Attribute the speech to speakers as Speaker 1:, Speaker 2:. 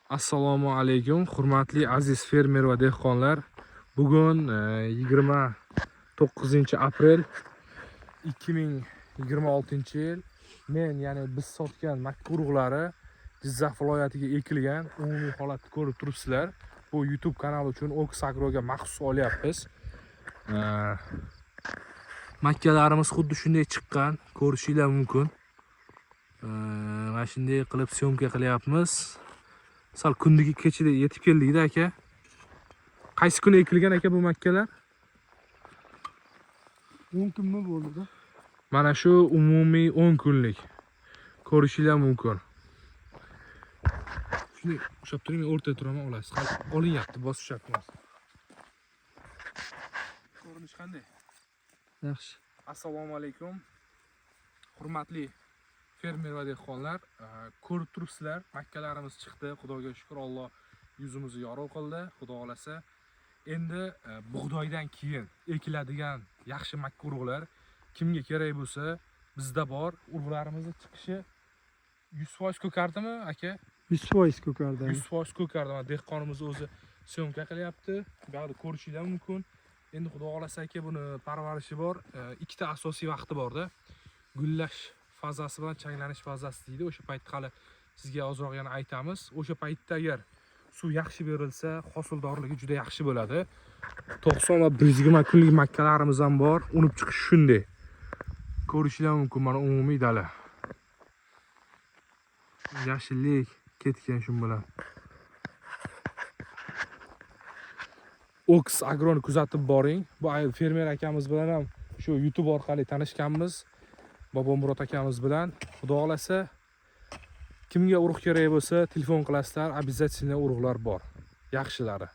Speaker 1: Assalomu alaykum, hurmatli aziz fermer va dehqonlar. Bugun 29-aprel 2026-yil. Men, ya'ni biz sotgan makka urug'lari Jizzax viloyatiga ekilgan. Umumiy holatni ko'rib turibsizlar. Bu YouTube kanali uchun Oks Agroga maxsus olyapmiz. Makkalarimiz xuddi shunday chiqqan, ko'rishinglar mumkin. Mana shunday qilib syomka qilyapmiz. Sal kundugi kechida yetib keldikda aka. Qaysi kuni ekilgan aka bu makkalar?
Speaker 2: 10 kunmi bo'ldi-da.
Speaker 1: Mana shu umumiy 10 kunlik. Ko'rishinglar mumkin. Shuni ushlab turing, men o'rtada turaman, olasiz. Hali olinyapti, bosib ushlab turasiz. Ko'rinish qanday?
Speaker 2: Yaxshi.
Speaker 1: Assalomu alaykum. Hurmatli fermer va dehqonlar, ko'rib turibsizlar, makkalarimiz chiqdi. Xudoga shukr, Alloh yuzimizni yorug' qildi, Xudo xolasa. Endi bug'doydan keyin ekiladigan yaxshi makka urug'lar kimga kerak bo'lsa, bizda bor. Urug'larimizni chiqishi 100% ko'kardimi, aka?
Speaker 2: 100% ko'kardi.
Speaker 1: 100% ko'kardi. Mana dehqonimiz o'zi syomka qilyapti. Bu yoqda ko'rishinglar mumkin. Endi Xudo xolasa aka, buni parvarishi bor. Ikkita asosiy vaqti borda. Gullash fazasi bilan changlanish fazasi deydi. O'sha paytda hali sizga ozroq yana aytamiz. O'sha paytda agar suv yaxshi berilsa, hosildorligi juda yaxshi bo'ladi. 90 va 120 kunlik makkalarimiz ham bor. Unib chiqishi shunday. Ko'rishinglar mumkin mana umumiy dala. Yashillik ketgan shu bilan. Oks Agroni kuzatib boring. Bu fermer akamiz bilan ham shu YouTube orqali tanishganmiz. Bobomurod akamiz bilan. Xudo xolasa, kimga urug' kerak bo'lsa, telefon qilasizlar, обязательно urug'lar bor. Yaxshilari.